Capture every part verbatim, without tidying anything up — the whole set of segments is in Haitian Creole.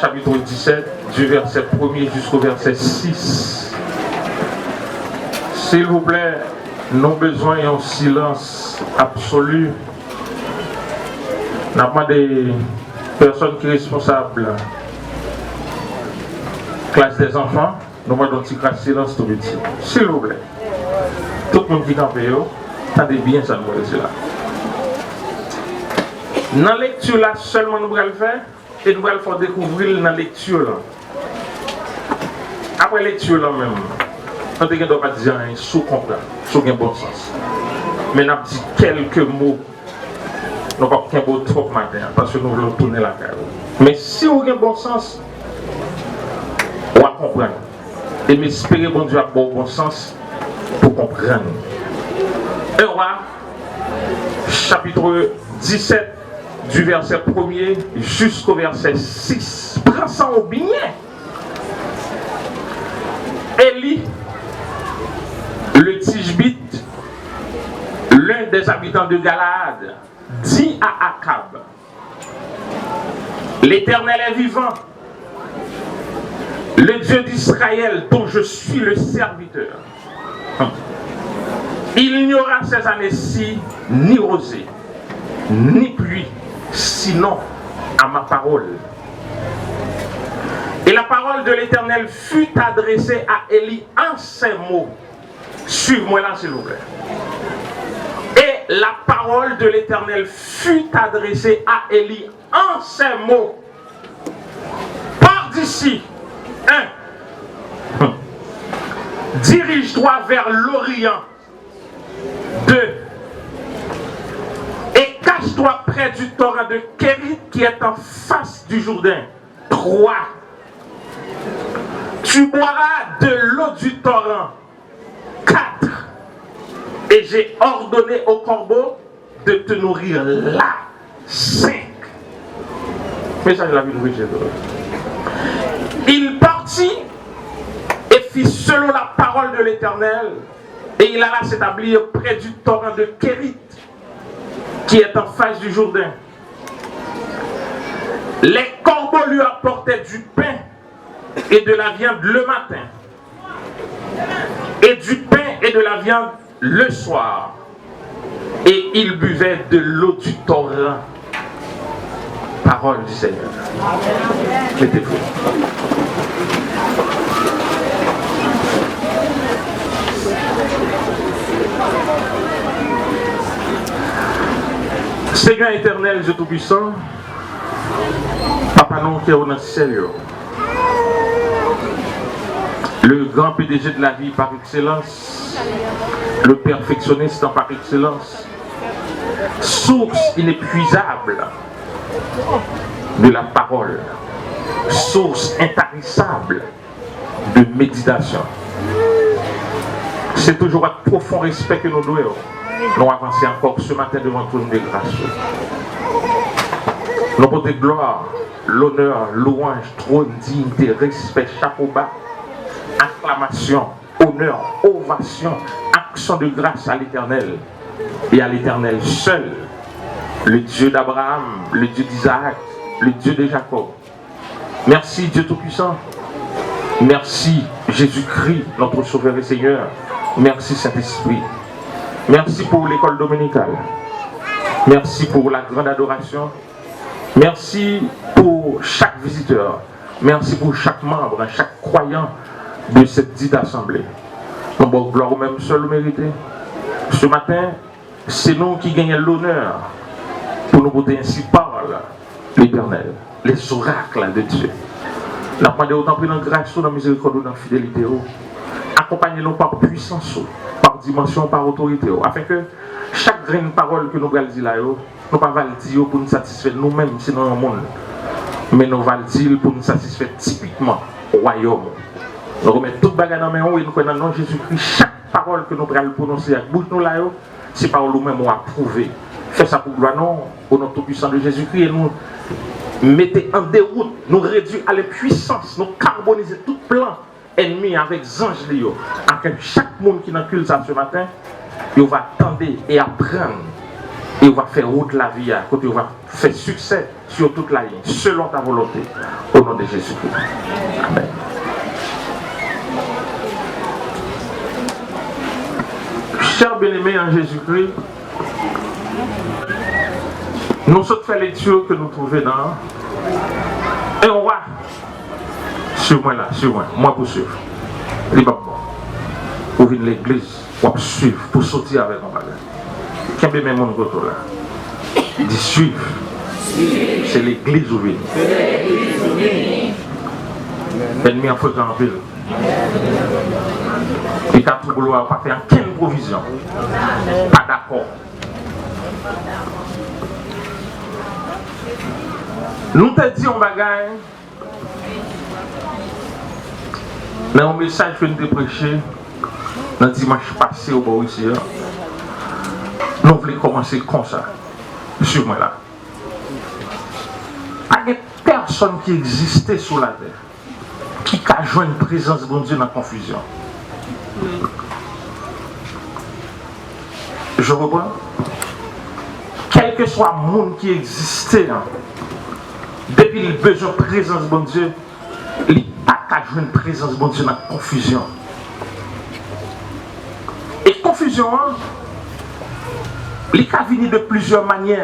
chapitre dix-sept, du verset premier jusqu'au verset six. Silvouplè, nou bezwen yon silans absoli. N ap mande pèsòn ki responsab klas dèzanfan, nou mande yon ti kras silans tou piti. Silvouplè. Tout moun ki kanpe yo, tande byen sa nou pral di la. Nan lekti la sèlman nou pral fè, e nou pral fè w dekouvri l nan lekti lan. Apre lekti lan menm, nou te gen dwa pa t di anyen si w konprann, si w gen bon sans. Men n ap di kèlke mo. Nou p ap kenbe w twòp maten an, paske nou vle w tounen lakay ou. Men si w gen bon sans, w a konprann. E m espere Bondye ap ba w bon sans pou w konprann. Un Roi, chapitre dix-sept, du verset premier jusqu'au verset six. Pran san w byen. Élie, le Tishbite, l'un des habitants de Galaad, dit à Akab, L'Éternel est vivant, le Dieu d'Israël dont je suis le serviteur. Il n'y aura ces années-ci ni rosée, ni pluie, sinon à ma parole. Et la parole de l'Éternel fut adressée à Élie en ces mots. Suiv mwen la, silvouplè. Et la parole de l'Éternel fut adressée à Élie en ces mots. Pars d'ici. Un. Dirige-toi vers l'Orient. Deux. Et cache-toi près du torrent de Kérit qui est en face du Jourdain. Trois. Tu boiras de l'eau du torrent. Quatre. Et j'ai ordonné aux corbeaux de te nourrir là. Cinq. Mesaj la vin preche tou. Il partit et fit selon la parole de l'Éternel, et il alla s'établir près du torrent de Kérit, qui est en face du Jourdain. Les corbeaux lui apportaient du pain et de la viande le matin, et du pain et de la viande le soir, et il buvait de l'eau du torrent. Parole du Seigneur. Mettez-vous. Seigneur éternel, Dieu Tout-Puissant, Papa nou ki nan syèl yo, le grand P D G de la vie par excellence, le perfectionniste par excellence, source inépuisable de la parole, source intarissable de méditation. Se toujou ak pwofon respè ke nou dwe w, nou avanse ankò ce matin devan twòn de gras ou. Nou pote glwa, lonè, lwanj, twòn, diyite, respè, chapo ba, aklamasyon, onè, ovasyon, aksyon de gras à l'Éternel et à l'Éternel seul, le Dieu d'Abraham, le Dieu d'Isaac, le Dieu de Jacob. Merci Dieu Tout-Puissant. Merci Jésus-Christ, notre Sauveur et Seigneur. Merci Saint-Esprit. Merci pour l'école dominicale. Merci pour la grande adoration. Merci pour chaque visiteur. Merci pour chaque membre, chaque croyant de cette dite assemblée. Nou ba w glwa ou menm sèl ou merite. Ce matin, se nou ki genyen lonè pou nou pote ensi pawòl Letènèl, les oracles de Dieu. N ap mande w tanpri nan gras ou, nan mizerikòd ou, nan fidelite ou, akonpanye nou pa pwisans ou, pa dimansyon ou, pa otorite ou, afenke chak grenn pawòl ke nou pral di la yo, nou pa va l di yo pou n satisfè nou menm, si nou yon moun, men nou va l di l pou n satisfè tipikman wayòm ou. Nou remèt tout bagay nan men ou e nou kwè nan non Jezikri, chak pawòl ke nou pral pwononse ak bouch nou la yo, se pawòl ou menm ou apwouve. Fè sa pou glwa non, o non toupwisan de Jezikri, e nou mete an dewout, nou redwi a lenpwisans, nou karbonize tout plan ènmi avèk zanj li yo, afenke chak moun ki nan kilt sa se maten, yo va tande e aprann Et on va faire route la vie, kote on va faire succès sur toute la ligne, selon ta volonté, au nom de Jésus-Christ. Amen. Chè byeneme an Jezikri, nou sot fè lekti ke nou twouve nan un roi. Suiv mwen la, suiv mwen. Mwen pou suiv. Li p ap bon. Ou vin legliz, w ap suiv pou soti avèk yon bagay. Kenbe men moun kote w la. Di suiv. Se legliz ou vini. Ènmi an frekan anpil. Li ka twouble w, pa fè ankenn pwovizyon. Pa dakò. Nou te di yon bagay nan yon mesaj ke n te preche nan dimanch pase obò isi a. Nou vle kòmanse konsa. Suiv mwen la. Pa gen pèsonn ki egziste sou latè ki ka jwenn prezans Bondye nan konfizyon. Je reprends. Kèlkeswa moun ki egziste an, depi l bezwen prezans Bondye, li pa ka jwenn prezans Bondye nan konfizyon. E konfizyon an, li ka vini de plizyè manyè.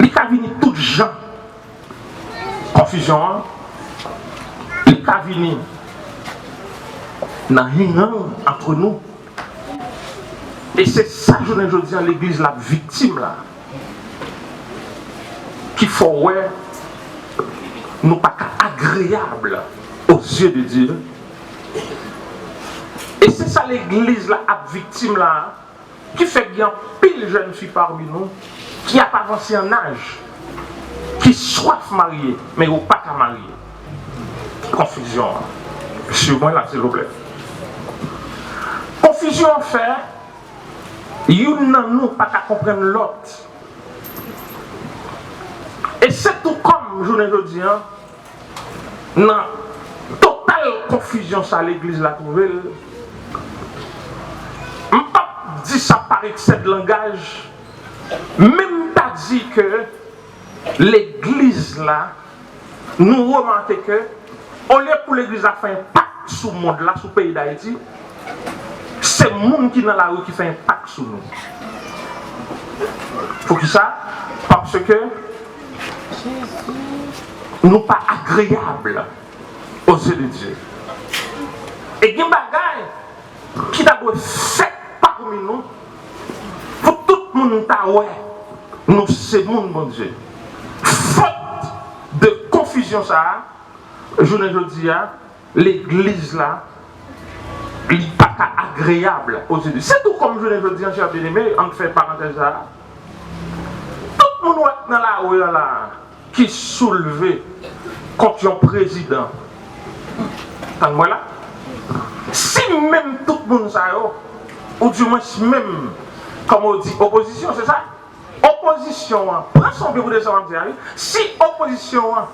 Li ka vini tout jan. Konfizyon an, li ka vini nan yin yang ant nou. E se sa jounen jodi an legliz la viktim la. Ki fè w wè nou pa ka agréable aux yeux de Dieu. E se sa legliz la ap viktim la. Ki fè gen anpil jèn fi pami nou ki ap avanse an aj, ki swaf marye, men yo pa ka marye. Konfizyon an. Suiv mwen la, silvouplè. Konfizyon an fè youn nan nou pa ka konprann lòt. E se tou kòm jounen jodi an, nan total konfizyon sa legliz la twouve l, m p ap di sa pa eksè de langaj, men m ta di ke legliz la, nou remake ke olye pou legliz la fè enpak sou mond la, sou peyi Dayiti, se moun ki nan lari ki fè enpak sou nou. Poukisa? Paske nou pa agréable aux yeux de Dieu. E gen bagay ki ta dwe fèt pami nou pou tout moun ta wè nou se moun Bondye. Fòt de konfizyon sa a, jounen jodi a, legliz la, li pa ka agréable aux yeux de Dieu. Se tou kòm jounen jodi an, chè byeneme, ann fè parantèz sa a. Tout moun w ap nan lari an la a, ki soulve kont yon prezidan. Tann mwen la. Si menm tout moun sa yo, oudimwens menm, kòm yo di, opozisyon, se sa? Opozisyon an, pran son byen pou de sa w ap di a, wi. Si opozisyon an,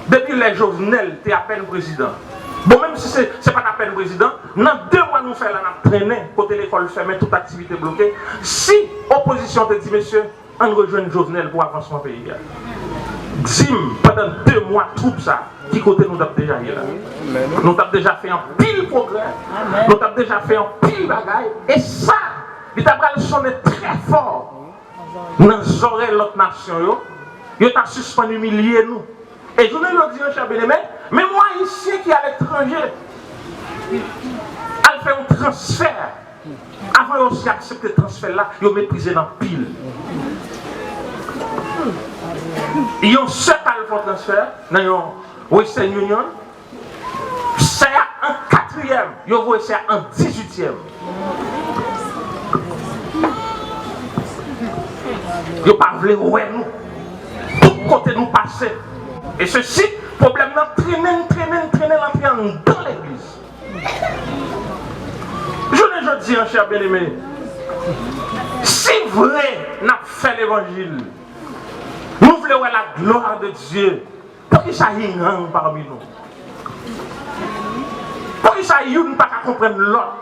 depi lè Jovenel te apèn prezidan, bon, menm si se, se pa t apèn prezidan, nan de mwa nou fè la, n ap trennen, kote lekòl fèmen, tout aktivite bloke. Si opozisyon te di, mesye, ann rejwenn Jovenel pou avansman peyi a. Di m, pandan de mwa twoup sa, ki kote nou t ap deja ye la? Nou t ap deja fè anpil pwogrè. Nou t ap deja fè anpil bagay. E sa, li ta pral sonnen trè fò nan zòrèy lòt nasyon yo. Yo ta sispann imilye nou. E jounen jodi an, chè byeneme, menm yon Ayisyen ki aletranje, al fè yon transfè, avan yo osi aksepte transfè la, yo meprize l anpil. Yon sè k al fè yon transfè nan yon Western Union, sè a an katriyèm, yo voye sè a an dizuityèm. Yo pa vle wè nou. Tout kote nou pase. E sesi, pwoblèm nan trennen, trennen, trennen, l antre anndan legliz. Jounen jodi an, chè byeneme, si vre n ap fè levanjil, nou vle wè la gloire de Dieu, poukisa yin yang pami nou? Poukisa youn pa ka konprann lòt?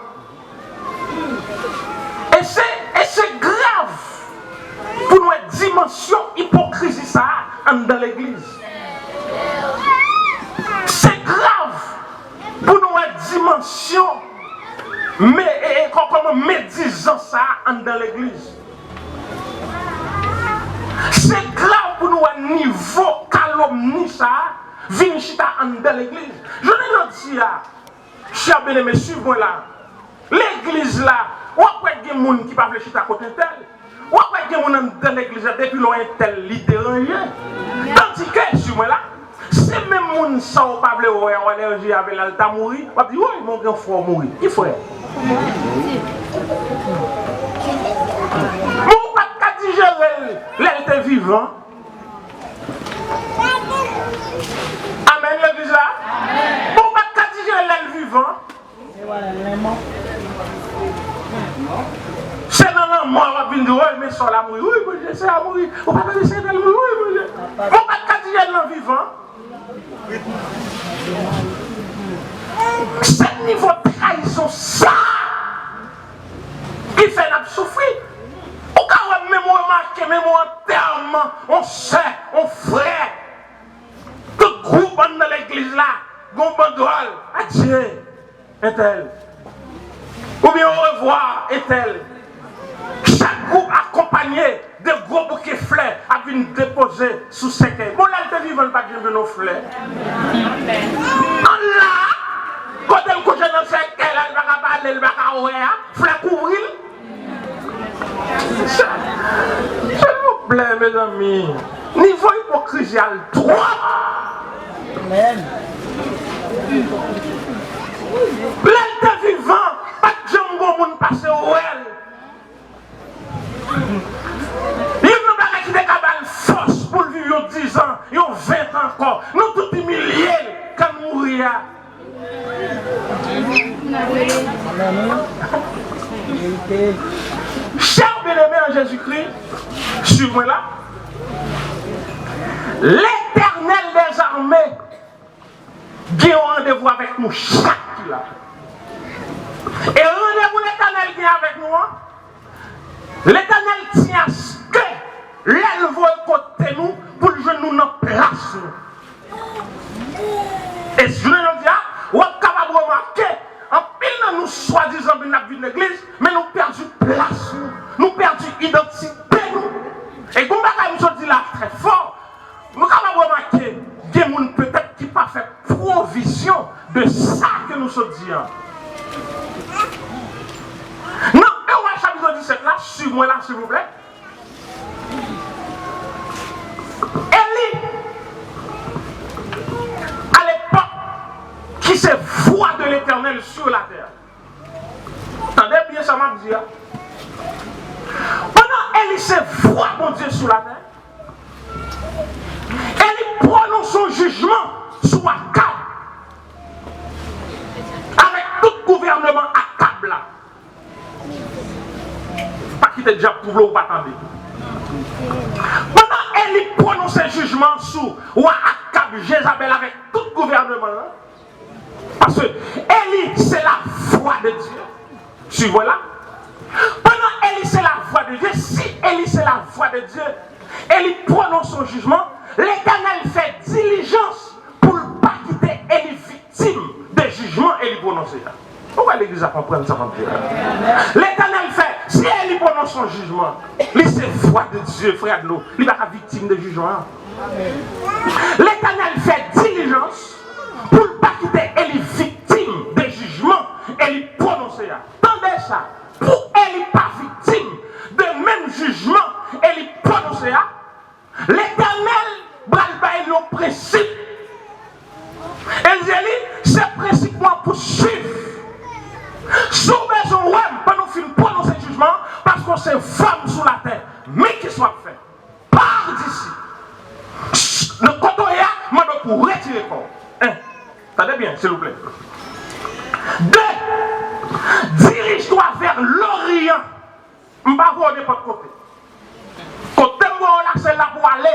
E se, e se grav. dimansyon ipokrizi sa a anndan legliz. Se grav pou nou wè dimansyon me, e, e, kò-, kòman medizans sa a anndan legliz. Se grav pou nou wè nivo kalomni sa a vin chita anndan legliz. Jounen jodi a, chè byeneme, swiv mwen la. Legliz la, w ap wè gen moun ki pa vle chita kote entèl. W ap wè gen moun anndan legliz la, depi lè w entèl, li deranje. Tandike, swiv mwen la, se menm moun sa w pa vle wè, w alèji avè l, al ta mouri, w ap di, woy, men w gen frè w mouri. Ki frè? Men w pa t ka dijere l lè l te vivan. Amèn, legliz la? Bon, w pa t ka dijere lè l vivan. Se nan lanmò w ap vin di, woy, men sè w la mouri. Wi, Bondye, sè a mouri. Ou pa tande sè entèl mouri, wi, Bondye. Bon, w pa t ka dijere l nan vivan. Se nivo trayizon sa ki fè n ap soufri. Ou ka wè, menm ou remake, menm ou antèman, on sè, on frè, tout gwoup anndan legliz la, gon bandwòl, adye, entèl. Oubyen orevwa, entèl. Chak gwoup akonpanye de gwo bouke flè ap vin depoze sou sèkèy. Bon, lè l te vivan, l pa t janm jwenn yon flè. An la, kote l kouche nan sèkèy la, l pa ka pale, l pa ka wè a, flè kouvri l. Silvouplè, mezanmi, nivo ipokrizi a l twòp. Amèn. Lè l te vivan, pa t janm gon moun pase wè l. Youn nan bagay ki te ka ba l fòs pou l viv yon dizan, yon ventan ankò, nou tout imilye l kan l mouri a. Chè byeneme an Jezikri, swiv mwen la. Letènèl dèzame gen yon randevou avèk nou chak ki la. E randevou Letènèl gen avèk nou an, Letènèl tyen aske lè l voye kote nou pou l jwenn nou nan plas nou. E jounen jodi a, w ap kapab remake, anpil nan nou swadizan vin ap vin legliz, men nou pèdi plas nou, nou pèdi idantite nou. E gon bagay m sot di la trè fò, nou kapab remake, gen moun petèt ki pa fè pwovizyon de sa ke nou sot di an. Nan Ewa chapit disèt la, swiv mwen la, silvouplè. Eli, à l'époque, ki se vwa de Letènèl sur la tè. Tande byen sa m ap di a. Pandan Eli se vwa Bondye sou latè, Eli pwononse yon jijman sou Akab, avèk tout gouvènman Akab la. Pa kite dyab twouble w pa tande. Pandan Eli pwononse jijman sou wa Akab, Jezabèl avèk tout gouvènman l lan, paske Eli se lavwa de Dye. Swiv mwen la. Pandan Eli se lavwa de Dye, si Eli se lavwa de Dye, Eli pwononse yon jijman, Letènèl fè dilijans pou l pa kite Eli viktim de jijman Eli pwononse a. Ou wè legliz la konprann sa m ap di la? Letènèl fè, si Eli pwononse yon jijman, li se vwa de Dye, frè Adlo, li pa ka viktim de jijman an. Letènèl fè dilijans pou l pa kite Eli viktim de jijman Eli pwononse a. Tande sa, pou Eli pa viktim de menm jijman Eli pwononse a, Letènèl pral bay nou prensip. E l di Eli, se prensip mwen pou swiv. Si w bezwen wè m pandan w fin pwononse jijman an, paske w se vwa m sou latè, men kisa w ap fè? Pars d'ici. Nan kote w ye a, m mande w pou w retire kò w. En. Tande byen, silvouplè. De, dirige-toi vers l'Orient. M pa voye w nenpòt kote. Kote m voye w la, se la pou w ale.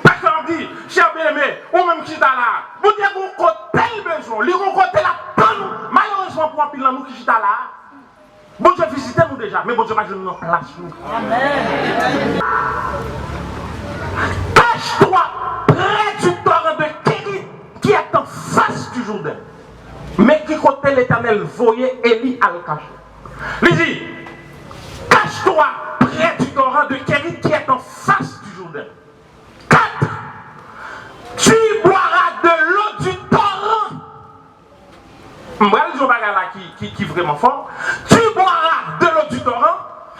Paske m ap di, chè byeneme, ou menm ki chita la a, Bondye gon kote l bezwen w, li gon kote l ap tann ou. Malerezman pou anpil nan nou ki chita la a, Bondye vizite n, nou deja, men Bondye pa jwenn nou nan plas nou. Cache-toi près du torrent de Kérit qui est en face du Jourdain. Men ki kote Letènèl voye Eli al kache. Li di, cache-toi près du torrent de Kérit qui est en face du Jourdain. Quatre, tu boiras de l'eau du torrent. M pral di yon bagay la ki, ki, ki vrèman fò. Tu boiras de l'eau du torrent,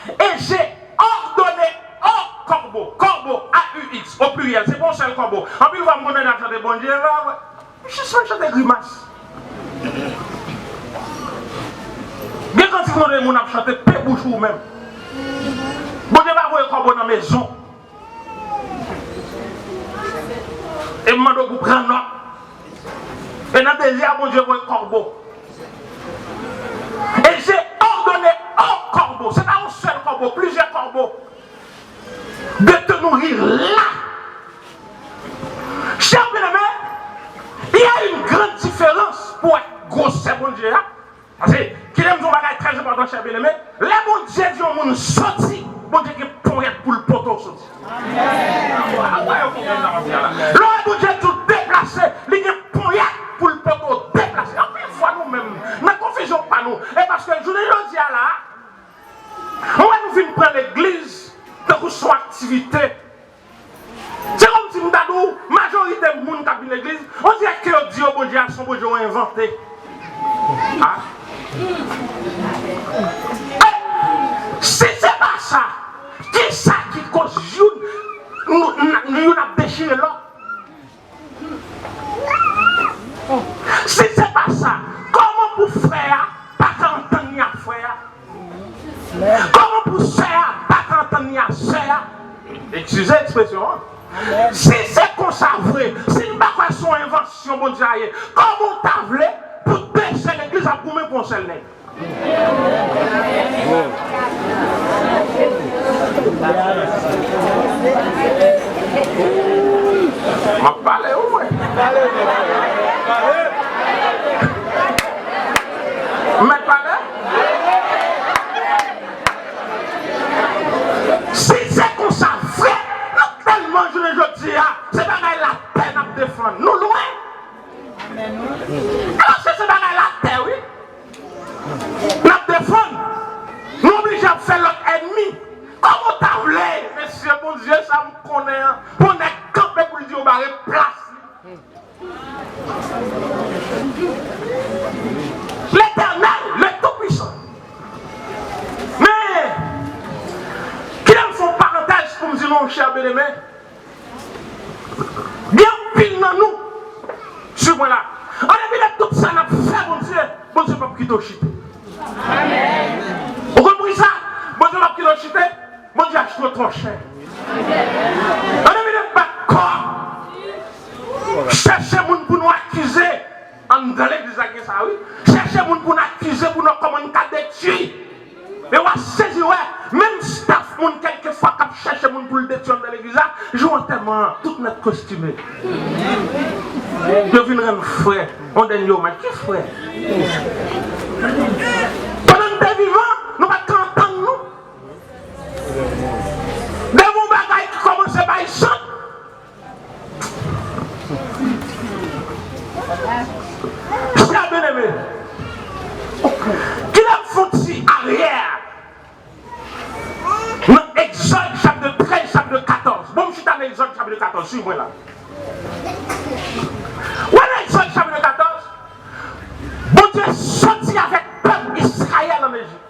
et j'ai ordonné au corbeau, corbeau, A U X, au pluriel, se pa yon sèl kòbo. Anpil fwa m konnen n ap chante Bondye, vre, vre. Jis mwen chante grimas. Gen kantik nou de moun ap chante, pe bouch ou menm. Bondye pa voye kòbo nan mezon. E m mande w pou pran nòt. E nan dezè a, Bondye voye kòbo. Et j'ai ordonné au corbeau, se pa yon sèl kòbo, plizyè kòbo, de te nourrir là. Chè byeneme, il y a une grande différence pou wè gwosè Bondye a. Paske, kite m di yon bagay trè enpòtan, chè byeneme, lè Bondye di yon moun soti, Bondye gen ponyèt pou l pote w soti. Lè w wè Bondye di w deplase, li gen ponyèt pou l pote w deplase. Anpil fwa nou menm, nan konfizyon pa nou, e paske jounen jodi a la, ou wè nou vin pran legliz tankou se yon aktivite. Se kòmsi m ta di w, majorite moun k ap vin legliz, on dirè ke yo di yo Bondye a se yon Bondye yo envante. A? E, si se pa sa, kisa ki koz youn, nou, n-, youn ap dechire lòt? Si se pa sa, kòman pou frè a pa ka antann li ak frè a? Kòman pou sè a pa ka antann li ak sè a? Eskize ekspresyon an. Si se konsa vre, si n pa kwè se yon envansyon Bondye a ye, kòman w ta vle pou de sè legliz ap goumen pou yon sèl nèg? M ap pale, wi, mwen. M mèt pale? Si se konsa vre, nou tèlman jounen jodi a, se bagay latè n ap defann. Nou lwen. Alòske se bagay latè, wi. N ap defann. Nou oblije ap fè lòt ènmi. Kòman w ta vle, mesye, Bondye sa m konnen an, pou nèg kanpe pou l di yo bare plas li? Letènèl, le Tout-Puissant. Men, kite m fè yon parantèz pou m di nou, chè byeneme, gen anpil nan nou, swiv mwen la, an depi de tout sa n ap fè Bondye, Bondye p ap kite w chite. Ou konpri sa? Bondye p ap kite w chite. Bondye achte w twò chè. An depi de bat kò, chèche moun pou nou akize. Anndan legliz la gen sa, wi. Chèche moun pou n akize, pou n wè kòman n ka detwi. E w a sezi wè, menm staf moun kèlkefwa k ap chèche moun pou l detwi anndan legliz la, jou antèman an, tout nèt kostime. Yo vin rann frè, yon dènye omaj. Ki frè? Pandan n te vivan, nou pa t ka antann nou. Devan yon bagay ki kòmanse bay sant, Chè byeneme, kite m fè yon ti aryè nan Egzòd chapit trèz, chapit katòz. Bon, m chita nan Egzòd chapit katòz, swiv mwen la. Wè nan Egzòd chapit katòz, Bondye soti avèk pèp Izrayèl ann Ejip.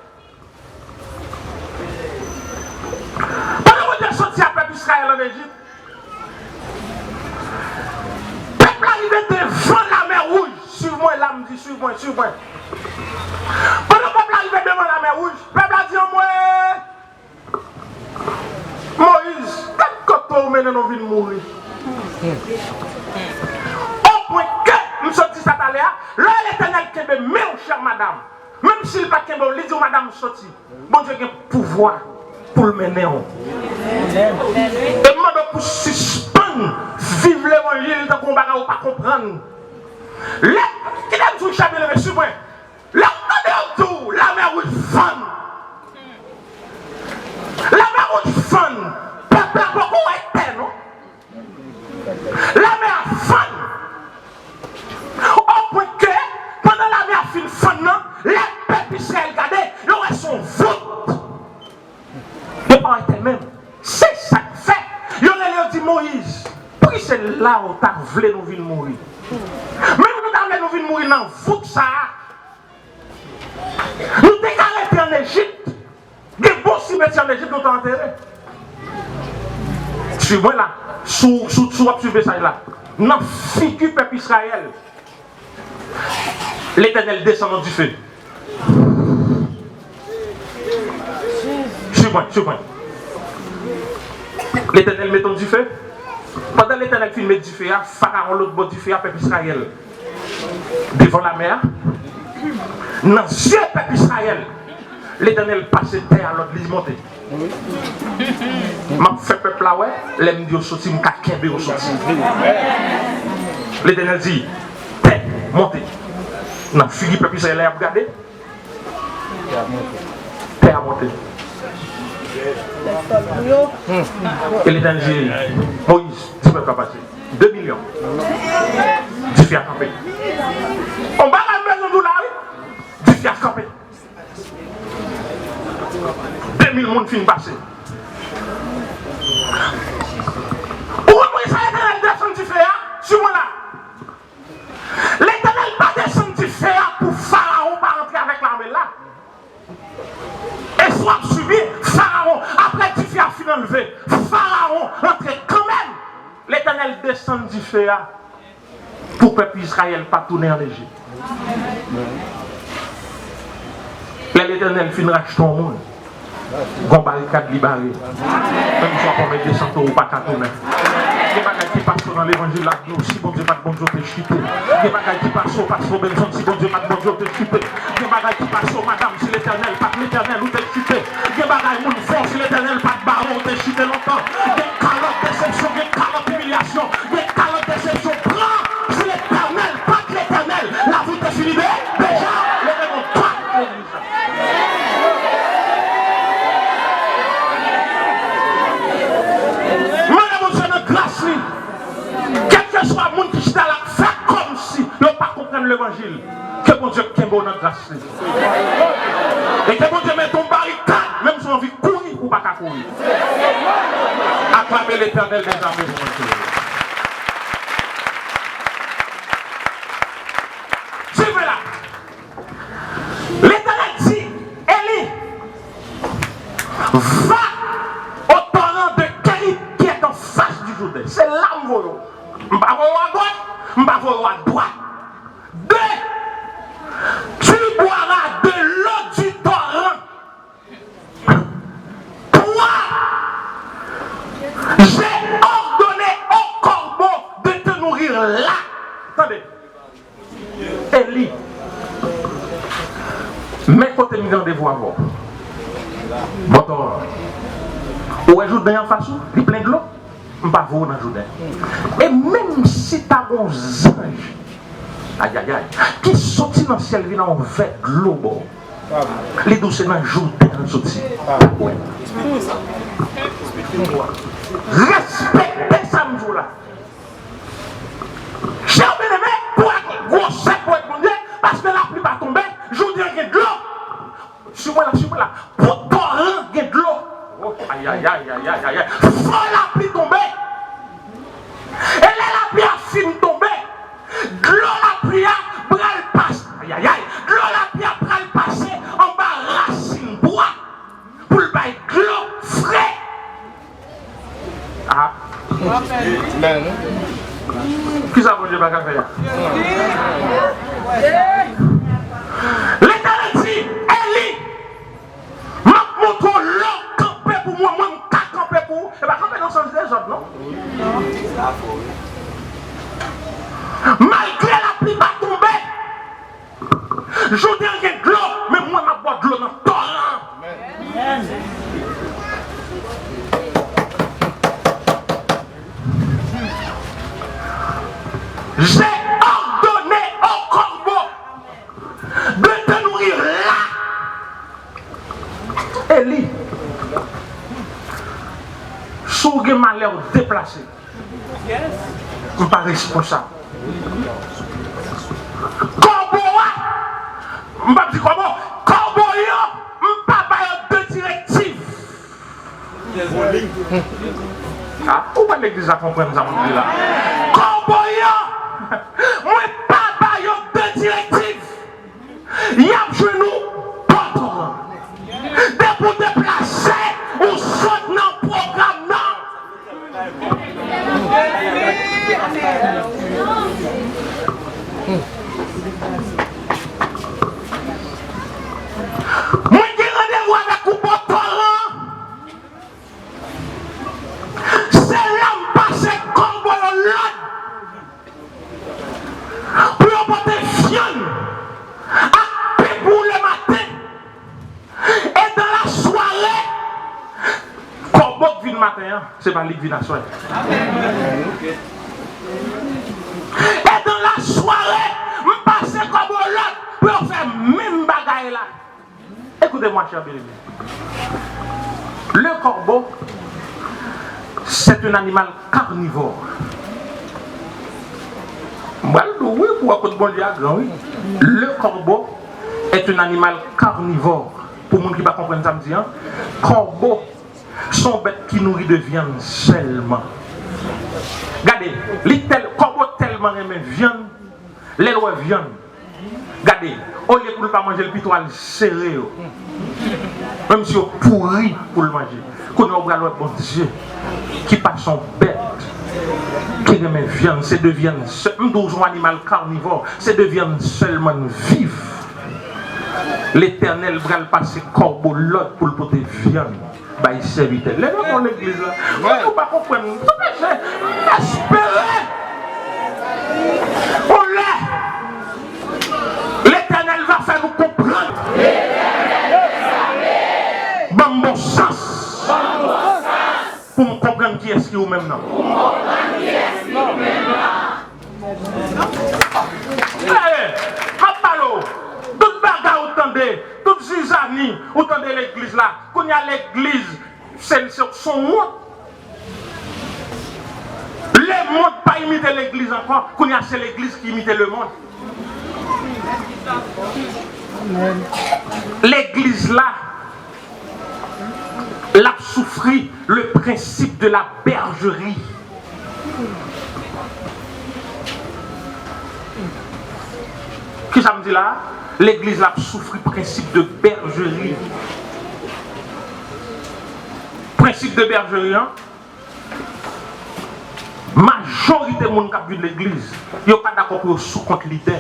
Pandan Bondye soti ak pèp Izrayèl ann Ejip, pèp la rive devan Lamè Wouj. Swiv mwen la, m di, swiv mwen, swiv mwen. Pandan pèp la rive devan Lamè Wouj, pèp la di, anmwe, Moyiz, gad kote w mennen nou vin mouri. Opwen ke, m sot di sa talè a, lè Letènèl kenbe men w, chè madanm, menm si l pa t kenbe w, li di w, madanm, soti. Bondye gen pouvwa pou l mennen w. E m mande w pou sispann viv levanjil tankou yon bagay ou pa konprann. Lè, kite m di w, chè byeneme, swiv mwen. Lè w tande yo di w, Lamè Wouj fann. ta vle nou vin mouri. Menm nou ta vle nou vin mouri nan vout sa a, nou te ka rete ann Ejip. Gen bon simetyè ann Ejip nou ta antere. Swiv mwen la. Si w, si w, si w ap swiv mesaj la. Nan figi pèp Izrayèl, Letènèl desann yon dife. Swiv mwen, swiv mwen. Letènèl met yon dife. Pandan Letènèl fin met dife a, Farawon lòt bò dife a, pèp Izrayèl devan lamè a. Nan zye pèp Izrayèl, Letènèl pase tè a lòd, li monte. M ap fè pèp la wè, lè m di yo soti, m ka kenbe yo soti. Letènèl di, tè, monte. Nan figi pèp Izrayèl la, y ap gade. Tè a monte. E Letènèl di, Moyiz, di pèp la pase. De milyon. Dife a kanpe. On bagay m bezwen di w la, wi. Dife a kanpe. De mil moun fin pase. Ou konprann sa Letènèl desann dife a? Swiv mwen la. Letènèl pa desann dife a pou Farawon pa rantre avèk lame l la. E si w ap swiv li, Farawon, apre dife a fin anlve, Farawon rantre kanmenm. Letènèl desann dife a pou pèp Izrayèl pa tounen ann Ejip. Lè Letènèl fin rachte yon moun, gon barikad li bare. Menm si w ap anmède santo, ou pa ka tounen. Gen bagay ki pase w nan levanjil la, di w, si Bondye pa t Bondye, w te chite. Gen bagay ki pase w, pase w Benson, si Bondye pa t Bondye, w te chite. Gen bagay ki pase w, madanm, si Letènèl pa t Letènèl, ou te chite. Gen bagay moun fè w, si Letènèl pa t ba w, ou te chite lontan. Gen kalòt desepsyon, gen kalòt imilyasyon, gen kalòt desepsyon. Pran, si Letènèl pa t Letènèl, lavi w te fini de, deja, leve gon dwa legliz la. Mande Bondye nan gras li. Kèlkeswa moun ki chita la, fè kòmsi yo pa konprann levanjil. Ke Bondye kenbe w nan gras li. E ke Bondye mete yon barikad, menm si w anvi kouri, ou pa ka kouri. Aklame Letènèl dèzame pou Bondye. Swiv la. Letènèl di, Eli, va au torrent de Kérit qui est en face du Jourdain. Se la m voye w. M pa voye w adwat, m pa voye w adwat. Deux, tu boiras de l'eau du torrent. Trois, j'ai ordonné aux corbeaux de te nourrir là. Tande. Eli, men kote m gen randevou avè w. Bò toran. Ou wè Jouden anfas ou? Li plen dlo. M pa voye w nan Jouden. E menm si ta gon zanj, ayayay, ki soti nan syèl vin ak yon vè dlo ba w, li di w se nan Jouden l soti. Ou wè. Respekte sa m di w la. Chè byeneme, pou ak gwosè pwovèb Bondye, paske lapli pa tonbe, Jouden an gen dlo. Swiv mwen la, swiv mwen la. Pou toran gen dlo. Oh, ayayay, ayayay, ayayay. Fò lapli tonbe. E lè lapli a fin tonbe, dlo lapli a pral pase. Ayayay. Dlo lapli a pral pase anba rasin bwa pou l bay dlo fre. Ah. Amen. Kisa Bondye pa ka fè a? Letènèl di, Eli, m ap montre w lè w kanpe pou mwen, mwen m ka kanpe pou ou. E pa kanpe nan sans dezòd, non. Malgre lapli pa tonbe, Jouden an gen dlo, men mwen m ap ba w dlo nan toran. J'ai ordonné aux corbeaux de te nourrir là. Eli, si w gen malè w deplase, m pa responsab. Kòbo a, m p ap di kòbo, kòbo yo, m pa ba yo de direktiv. Ah, ou wè legliz la konprann sa m ap di la. Kòbo Se pa li k vin aswè. E dans la soirée, m pase kòbo lòt pou yo fè menm bagay la. Écoutez-moi, chers bien-aimés. Le corbeau, c'est un animal carnivore. M pral di w wi, pou wè kot Bondye a gran, wi. Le corbeau est un animal carnivore. Pou moun ki pa konprann sa m di an, kòbo se yon bèt ki nouri de vyann sèlman. Gade, li tèl, kòbo tèlman renmen vyann, lè l wè vyann, gade, olye pou l pa manje l, pito al sere yo. Menm si yo pouri pou l manje. Kounye a w pral wè Bondye, ki pa se yon bèt ki renmen vyann, se de vyann sè-, m di w se yon animal karnivò, se de vyann sèlman l viv. Letènèl pral pase kòbo lòd pou l pote vyann bay sèvitè l. Leve non legliz la. Mwen, nou pa konprann. M espere yon lè Letènèl va fè nou konprann. Ban m bon sans pou m konprann kiyès ki ou menm nan. Gade, m ap pale w. Tout bagay ou tande, tout zizani ou tande legliz la, kounye a legliz se, se, se yon wont. Lemonn pa imite legliz ankò, kounye a se legliz ki imite lemonn. Legliz la, l ap soufri le principe de la bergerie. Kisa m di la? Legliz la ap soufri prensip de bergerie. Prensip de bergerie an, majorite moun k ap vin legliz, yo pa dakò pou yo sou kont lidè.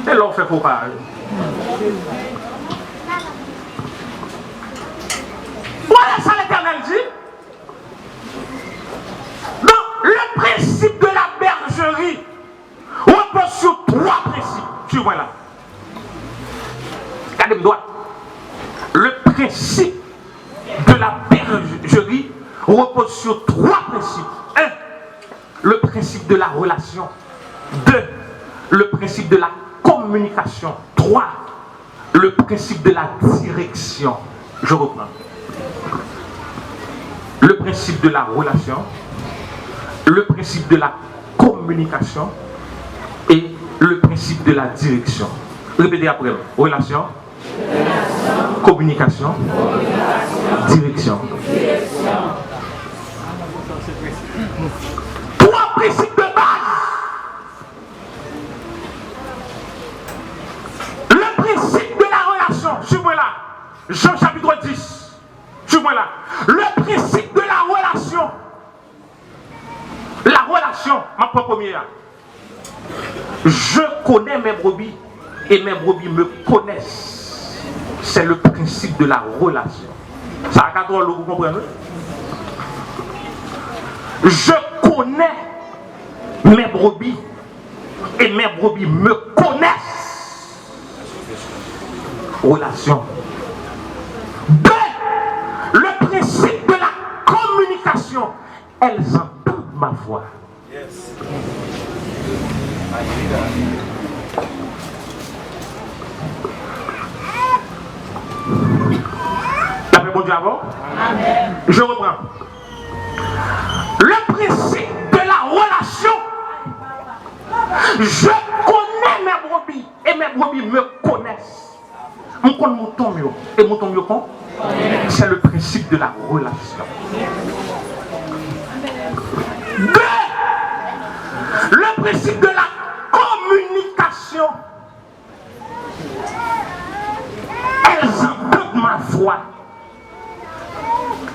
E lè w fè fo pa. Vwala sa Letènèl di. Donc, le principe de la bergerie repose sur trois principes. Suiv mwen la. Gade m dwat. Le principe de la bergerie repose sur trois principes. Un, le principe de la relation. Deux, le principe de la communication. Trois, le principe de la direction. Je reprends. Le principe de la relation, le principe de la communication et le principe de la direction. Répétez après moi. Relation, communication, direction. Trois principes de base. Le principe de la relation, suiv mwen la. Jean chapitre dix, suiv mwen la. Le principe de la relation. La relation, m ap pran premye a. Je connais mes brebis et mes brebis me connaissent. C'est le principe de la relation. Sa a ka twò lou pou konprann, wi. Je connais mes brebis et mes brebis me connaissent. Relation. Deux, le principe de la communication. Elles entendent ma voix. Dapre Bondye avè w? Je reprends. Le principe de la relation. Je connais mes brebis et mes brebis me connaissent. M konn mouton m yo, e mouton m yo konn. C'est le principe de la relation. Deux, le principe de la communication. Elles entendent ma voix.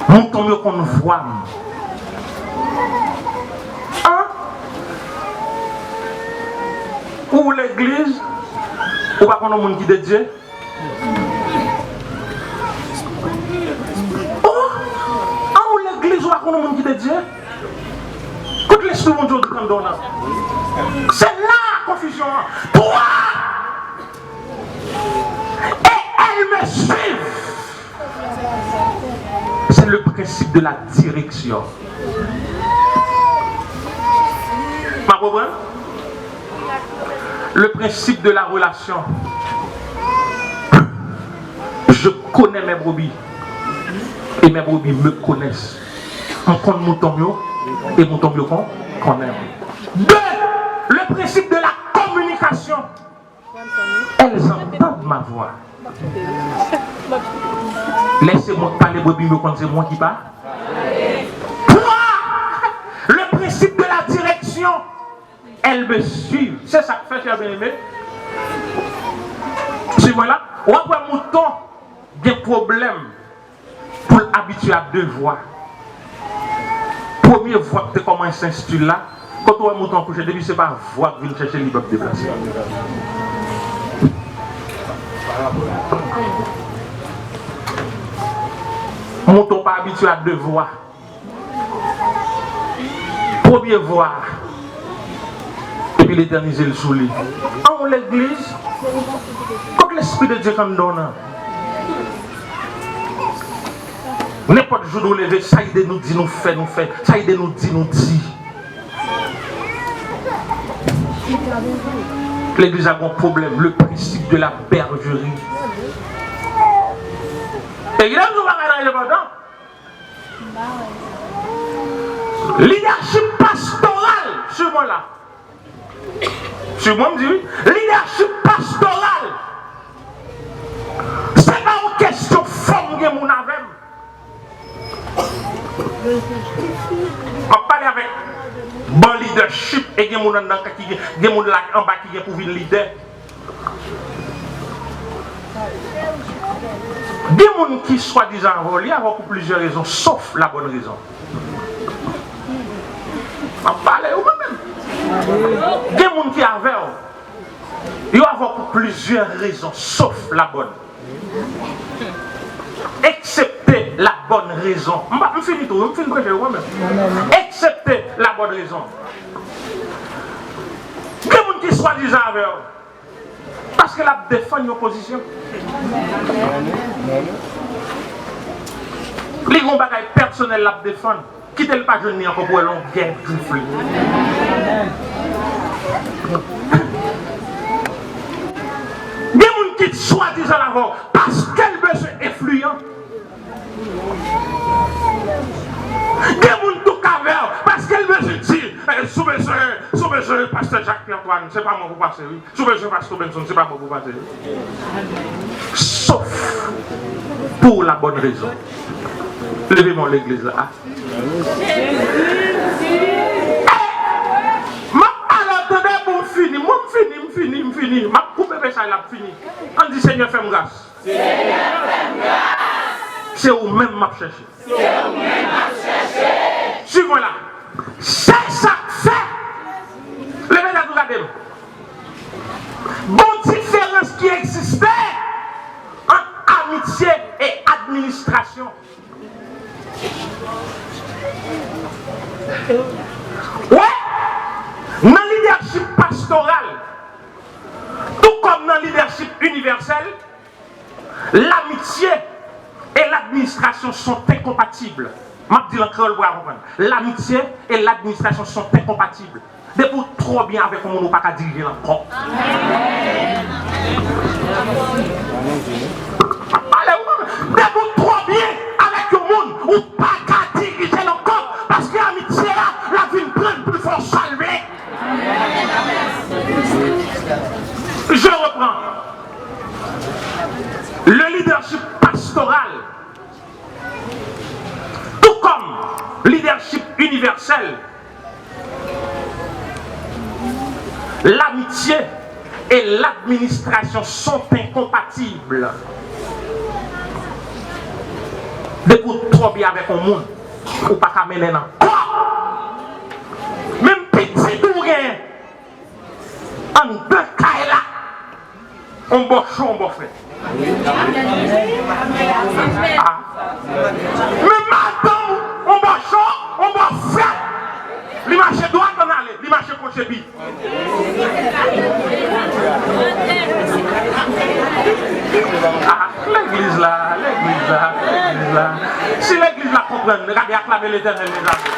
Mouton m yo konn vwa m. An? Ou legliz, ou pa konn yon moun ki dedye? Oh! An ou legliz ou pa konn yon moun ki dedye? Kot lespri Bondye w di kanndon nan? Se la konfizyon an. Twa! Et elles me suivent. C'est le principe de la direction. Mwen konprann? Le principe de la relation. Je connais mes brebis et mes brebis me connaissent. Mwen konn mouton m yo e mouton m yo kon konnen mwen. Deux, le principe de la communication. Elles entendent ma voix. Lè se mwen k pale, brebis m yo konn se mwen ki pa. Trois, le principe de la direction. Elles me suivent. Se sa k fè, chè byeneme, si mwen la, w ap wè mouton gen pwoblèm pou l abitye a de vwa. Premye vwa k te kòmanse enstwi l la, kote w wè mouton an kouche, depi se pa vwa k vin chèche li, l p ap deplase. Mouton pa abitye a de vwa. Premye vwa a, epi l etènize l sou li. An yon legliz, kot lespri de Dye k anndan w nan? Nenpòt jou nou leve, sa ide nou di nou fè, nou fè. Sa ide nou di nou di. Legliz la gon pwoblèm, le principe de la bergerie. E gen yon bagay la enpòtan. Lidèchip pastoral, swiv mwen la. Swiv mwen, m di wi. Lidèchip pastoral, se pa yon kesyon fò m gen moun avè m. M ap pale avèk bon lidèchip e gen moun anndan ki gen, gen moun la anba ki gen pou vin lidè. Gen moun ki swadizan avè w, li avè w pou plizyè rezon, sof la bòn rezon. M ap pale, ou menm menm. Gen moun ki avè w, yo avè w pou plizyè rezon, sof la bòn. Eksepte la bòn rezon. M pa, m fini tou, m fin preche, ou menm. Eksepte la bòn rezon. Gen moun ki swadizan avè w. Paske l ap defann yon pozisyon. Li gen yon bagay pèsonèl l ap defann. Kite l pa jwenn li ankò pou wè longè grif li. Gen moun ki swadizan avè w paske l bezwen enfliyan. Gen moun tou k avè w paske l bezwen di, eh, si w bezwen, si w bezwen pastè Jacques Pierre Antoine, se pa mwen pou pase, wi. Si w bezwen pastè Benson, se pa mwen pou pase, wi. Sof pou la bòn rezon. Leve men w legliz la. Eh, m ap pale, tande pou m fini. Mwen m fini, m fini, m fini. M ap koupe mesaj la, m fini. Ann di, Senyè, fè m gras. Senyè, fè m gras. Se ou menm m ap chèche. Se ou menm m ap chèche. Swiv mwen la. Se sa k fè. Leve tèt ou gade m. Gon diferans ki egziste ant amitye e administrasyon. Wi, nan lidèchip pastoral, tou kòm nan lidèchip inivèsèl, l'amitié et l'administration sont incompatibles. M ap di l an kreyòl pou w konprann. L'amitié et l'administration sont incompatibles. Depi w twò byen avèk yon moun, ou pa ka dirije l ankò. M ap pale, ou konprann? Depi w twò byen avèk yon moun, ou pa ka dirije l ankò. Paske amitye a, l ap vin pran l pou l fè w salve. Je reprends. Le leadership pastoral, tout comme leadership universel, l'amitié et l'administration sont incompatibles. Depi w twò byen avèk yon moun, ou pa ka mennen l ankò. Menm pitit ou gen anndan kay la, on bò cho, on bò frèt. Ah. Men madanm, on bò cho, on bò frèt. Li mache dwat, ann ale. Li mache kote pi. Ah, legliz la, legliz la, legliz la. Si legliz Konprann, gade, aklame Letènèl, mezanmi.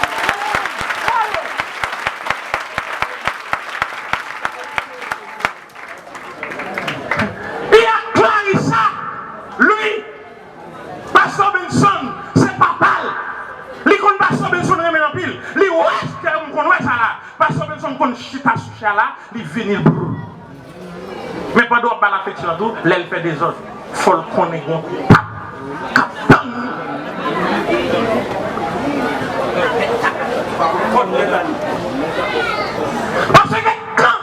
E a Clarissa, li, Pastè Benson, se papa l. Li konn Pastè Benson renmen anpil. Li wè, m konn wè sa la. Pastè Benson konn chita sou chè a la, li vini, l brrr. Men pandan w ap ba l afeksyon an tou, lè l fè dezòd, fò l konnen gon pap k ap tann li. Paske kan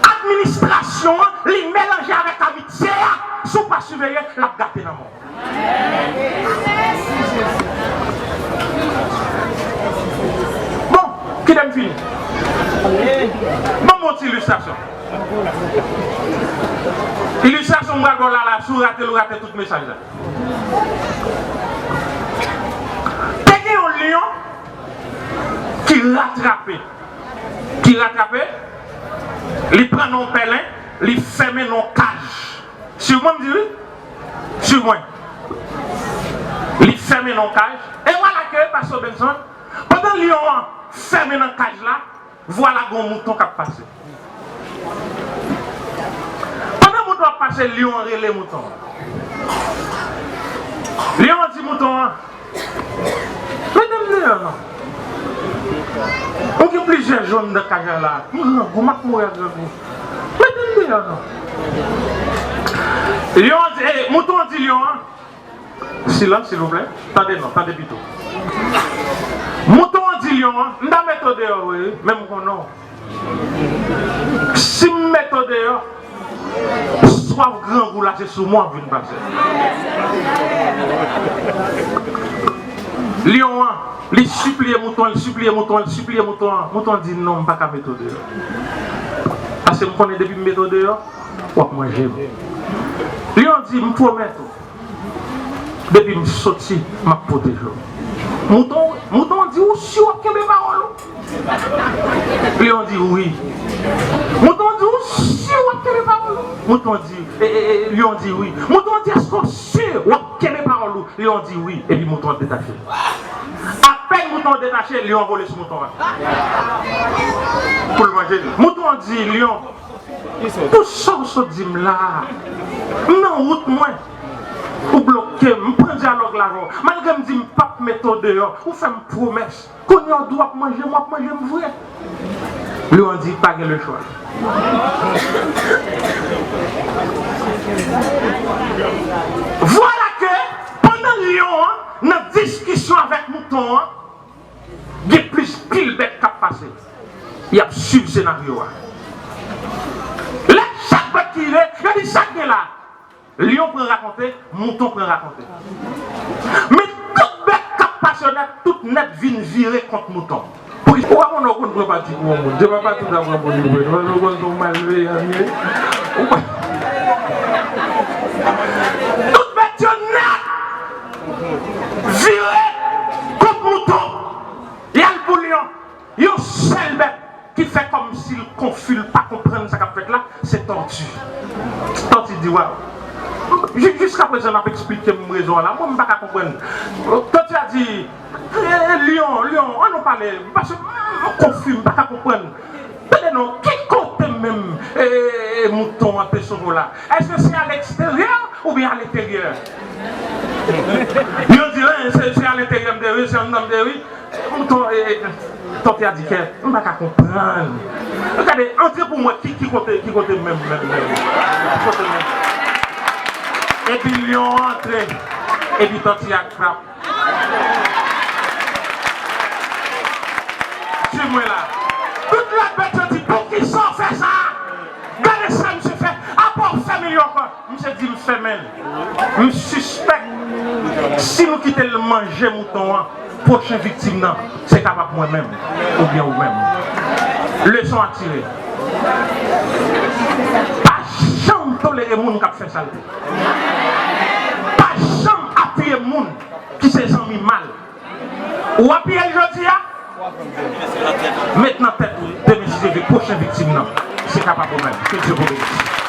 administrasyon an, li melanje avèk amitye a, si w pa siveye, l ap gate nan men w. Bon, kite m fini. Ban m yon ti ilistrasyon. Ilistrasyon m pral ba w la, la, si w rate l, ou rate tout mesaj la. Te gen yon lyon ki ratrape. Ki ratrape, li pran nan yon pèlen, li fèmen nan yon kaj. Swiv mwen, m di wi. Swiv mwen. Li fèmen nan yon kaj. E vwala ke, Pastè Benson, pandan lyon an fèmen nan kaj la, vwala gon mouton k ap pase. Pandan mouton ap pase, lyon an rele mouton an. Lyon an di mouton an, "Mete m deyò non. Ou gen plizyè jòn nan kaj la. M grangou, m ap mouri ak grangou. Mete m deyò non." Lyon an di, eh, mouton an di lyon an, "Silans, silvouplè. Tande non, tande pito." Mouton an di lyon an, "M ta mete w deyò vre, wi, men m konnen w. Si m mete w deyò, swaf grangou la, se sou mwen w ap vin pase." Lyon an, li sipliye mouton an, li sipliye mouton an, li sipliye mouton an. Mouton an di, "Non, m pa ka mete w deyò. Paske m konnen depi m mete w deyò, w ap manje m." Lyon an di, "M pwomèt ou, depi m soti, m ap pwoteje w." Mouton, mouton an di, "Ou si w ap kenbe pawòl ou?" Lyon di, "Wi." Mouton di, "Ou si w ap kenbe pawòl ou?" Mouton di, e, e, e, lyon di, "Wi." Mouton di, "Èske w si w ap kenbe pawòl ou?" Lyon di, "Wi." Epi mouton an detache. Apèn mouton an detache, lyon an vole sou mouton an. Pou l manje l. Mouton an di, "Lyon, pou sa w sot di m la a, m nan wout mwen. Ou bloke m, m pran dyalòg la avè w. Malgre m di m p ap mete w deyò, ou fè m pwomès. Kounye a w di w ap manje m, w ap manje m vre." Lyon an di, "Pa gen lechwa." Vwala ke, pandan lyon an nan diskisyon avèk mouton an, gen plis pil bèt k ap pase. Y ap swiv senaryo a. Lè chak bèt ki rive, yo di, "Sa k gen la?" Lyon pran rakonte, mouton pran rakonte. Men tout bèt k ap pase yo nèt, tout nèt vin vire kont mouton. Poukisa? Ou pa konnen, ou konn pran pati pou yon moun. Se pa pati w ta pran pou li, ou konn, ou konn se yon malveyan li ye. Ou pa... Tout bèt yo nèt vire kont mouton. Y al pou lyon. Yon sèl bèt ki fè kòmsi l konfi, l pa konprann sa k ap fèt la, se tòti. Tòti di, "Waw, ji-, jiskaprezan n ap eksplike m rezon an la, mwen m pa ka konprann." Tòti a di, "E, e, lyon, lyon, ann nou pale, paske m konfi, m pa ka konprann. Tande non, ki kote menm, e, e, e, mouton an te sove w la? Èske se a leksteryè oubyen a lenteryè?" Lyon di, "E, se, se a lenteryè m te ye wi, se anndan m te ye wi." Mouton, e, e, tòti a di, "Kè, m pa ka konprann. Gade, antre pou mwen, ki, ki kote, ki kote menm, menm, menm? Ki kote menm?" Epi lyon an antre, epi tòti a frap. Swiv mwen la. Tout lòt bèt yo di, "Poukisa w fè sa? Gade sa misye fè, apa w fèmen l ankò?" Misye di, "M fèmen l. M sispèk si nou kite l manje mouton an, pwochen viktim nan, se kapab mwen menm, oubyen ou menm." Leson a tire. Pa janm tolere moun k ap fè salte. Pa janm apiye moun ki se zanmi mal. Ou apiye l jodi a, met nan tèt ou, demen si Dye vle, pwochen viktim nan, se kapab ou menm. Ke Dye vous bénisse.